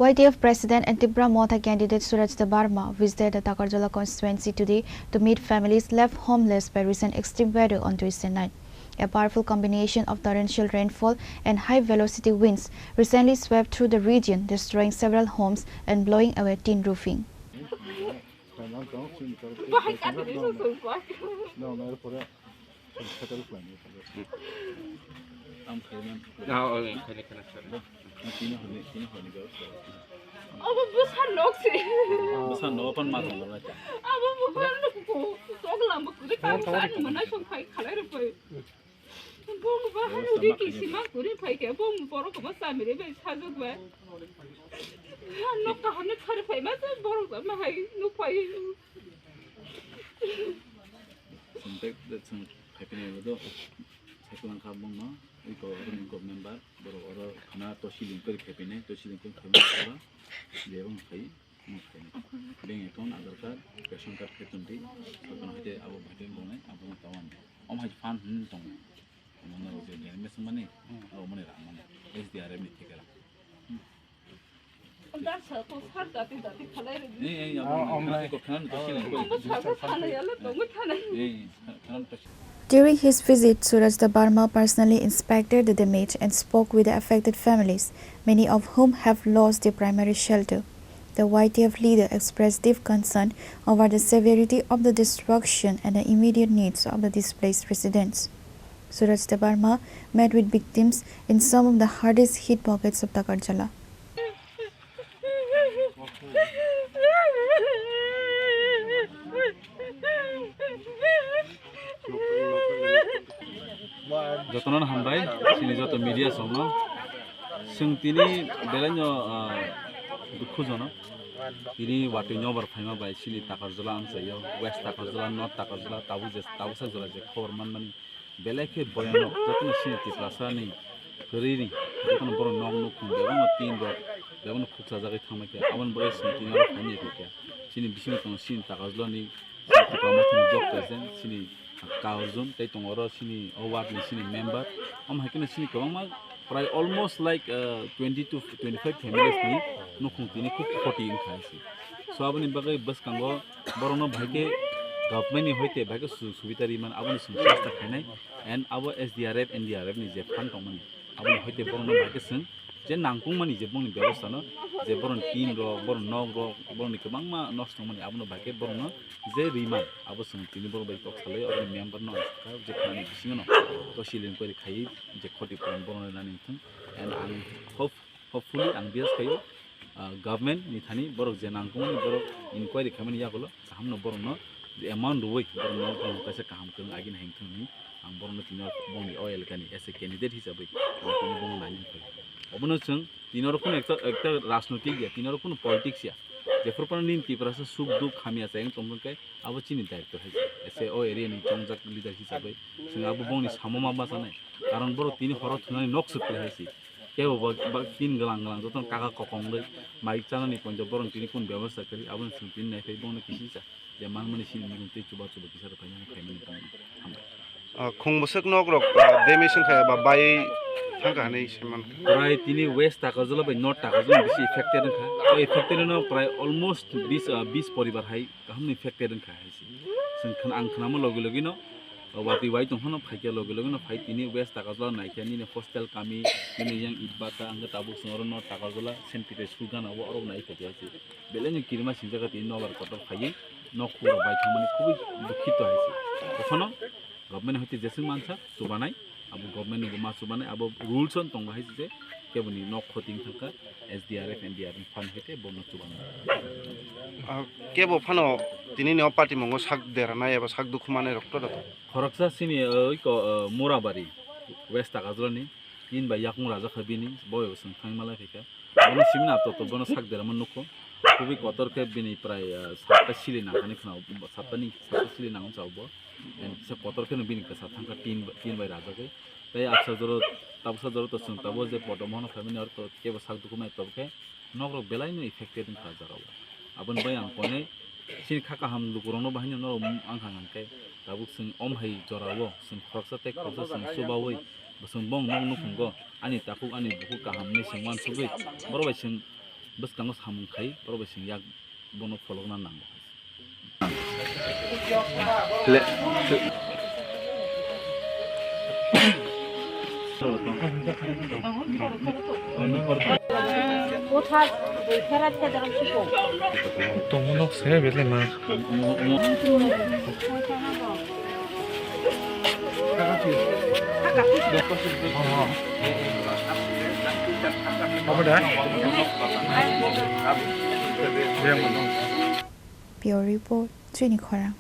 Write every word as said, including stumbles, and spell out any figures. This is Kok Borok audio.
Y T F President and Tipra Motha candidate Suraj Debbarma visited the Takarjala constituency today to meet families left homeless by recent extreme weather on Tuesday night. A powerful combination of torrential rainfall and high velocity winds recently swept through the region, destroying several homes and blowing away tin roofing. Abo bwsa nok se. Bwsa nok pan ma tong lai ta. Abo bwsa nok ko toklam bo kuri kam sa ni mana song khai khalai ro pai. Bong bahai udi kisi ma kuri phai khe bong borok ma samire bai sajak bai. Nok kaham ni khari phai ma se borok ma hai nuk phai. Sintek de sung khai pini do. Sai kulang kha bong no. Iko oro ni kok member borok oro khana to siling kori khai pini to siling kori khai ma. Bebong khai. Bank account, Aadhaar card, ration card khe tongdi. Sokono hai abo bhai bonai abo no tawan. Om hai fan hin tong. Mono je je mes mani, abo mani ram mani. S D R F ni thikara. Dar sa to sar dati dati khalai re. Ei ei abo. Om hai ko khan to siling ko. Abo sa ko thana yalo tong thana. Ei khan to. During his visit, Suraj Debbarma personally inspected the damage and spoke with the affected families, many of whom have lost their primary shelter. The Y T F leader expressed deep concern over the severity of the destruction and the immediate needs of the displaced residents. Suraj Debbarma met with victims in some of the hardest hit pockets of Takarjala. Jotono hambai, chini joto media songno. Chwng tini belai no, ah, dukhujonok. Tini watwi nobar phaima bai chini Takarjala amchaio, West Takarjala, North Takarjala, tabuk je, tabuksa jora je khobor manmani. Belai khe boyanok, jotono chini Tiprasa ni kwrwi ni, jotono borok nok nukhung, bebakno tin rok, bebakno khuksa jagwi thangma khe, aboni bagwi chwng tini oro phaini khe khe. Chini bisingo tongo chini Takarjala ni, chini Tipra Motha ni block president, chini Ka Arjun, tei tongo oro chini o ward ni chini member. Omo hai kheno chini kwbangma prai almost like, uh, twenty to twenty-five families ni nukhung tini khub khoti wngkha hai se. So aboni bagwi bwskango borokno bahai khe government ni hoite bahai khe sujog subida ri man, aboni chwng chesta khainai, and abo S D R F, N D R F ni je fund tongmani, aboni hoite borokno bahai khe chwng je nangkukmani je bongni bebostha no, je borokni tin rok, borokni nok rok, borokni kwbangma nosto wngmani, abono bahai khe borokno je ri man, abo chwng tini borok bai kok salai, oro member no ang sakha, je khani bisingo no to siling kori khai je khoti pran borokno nani thung, and ang hope Hopefully, ang bias khaio, ah, government ni thani borok je nangkukmani borok inquiry khaimani yagulo kaham no borok no amount rwui borok no borok kaisa kaham kwrwng agini hai wngthang hinwi ang borok no tini bongni o elaka ni as a candidate hisabwi ang tini bongno naiwi phai. Obono chwng tini oro phano ekta, ekta rajnotik ya, tini oro phano politics ya. Jephru phano nini Tiprasa suk duk hamya chayang tongmani khe abo chini daitw hai se. As a o area ni chongjak leader hisabwi chwng abo bongni samo ma bachanai. Karon borok tini horo thunani nok swk kwrwi hai se. Kebo ba, ba tin glang glang jotono kaka kokong dei, mai chanani ponjo borok tini kun bebasta kari, aboni chwng tini naiphai bono kisi cha, je manmani sini mung tei chuba chuba kisa rwphai nang phaimani tong hambai. Ah, khung bwswk nok rok, ah, damage wngkha ba bai thangkha hinwi saiman. Prai tini West Takarjala bai North Takarjala bisi affected wngkha. O affected no prai almost bis, ah, bis poribar hai kaham ni affected wngkha hai se. Chwng khna-, ang khnama logi logi no, watwi wai tong phano phaikhe logi logi no phai tini West Takarjala naikhe nini hostel kami, nini yang Itbaka, hwnkhe tabuk chwng oro no Takarjala Saint Peter School gana o oro naikhe hai se. Belai no kirima singjak tini nobar kotor phaiwi nok hur bai thangmani khubui dukhito hai se. Okhano government hoite jeswk mansa chubanai, abo government ni bo ma chubanai, abo rules on tongo hai se je keboni nok khoting thangkha S D R F, N D R F fund hoite bo nok chubanai. Ah, kebo phano tini ni o party mongo sak deranai eba sak dukhumanai rok to da to? Khoroksa sini, uh, iko, uh, Murabari, West Takarjala ni, tin bai yakung rajakha bini, bo ebo chwng thangma lai phaikha. Bono simina to to bono sak derma nukho. Khubui kotor khe bini prai, ah, sapta sili nangkani khna, sapta ni sapta sili nang chao bo. And kisa kotor khe no bini kisa thangkha tin, tin bai rajagwi. Tei aksa joro, tabuksa joro to chwng tabuk je podom hono family oro to kebo sak dukhumai to khe nok rok belai no affected wngkha jagao. Aboni bai ang konai Chini kha kaham lukurokno bahai no norok wng kha hwnkhe, tabuk chwng om hai jorao chwng khoroksa tei khoroksa chwng chubaui bo chwng bong nok nukhungo ani takhuk ani bukhuk kaham hinwi chwng uansugui borok bai chwng Bwskango samung khai, oro bai chwng yak bono pholokna nango. Le-, Tongmano se belai ma. Bureau Report, Chini Khorang.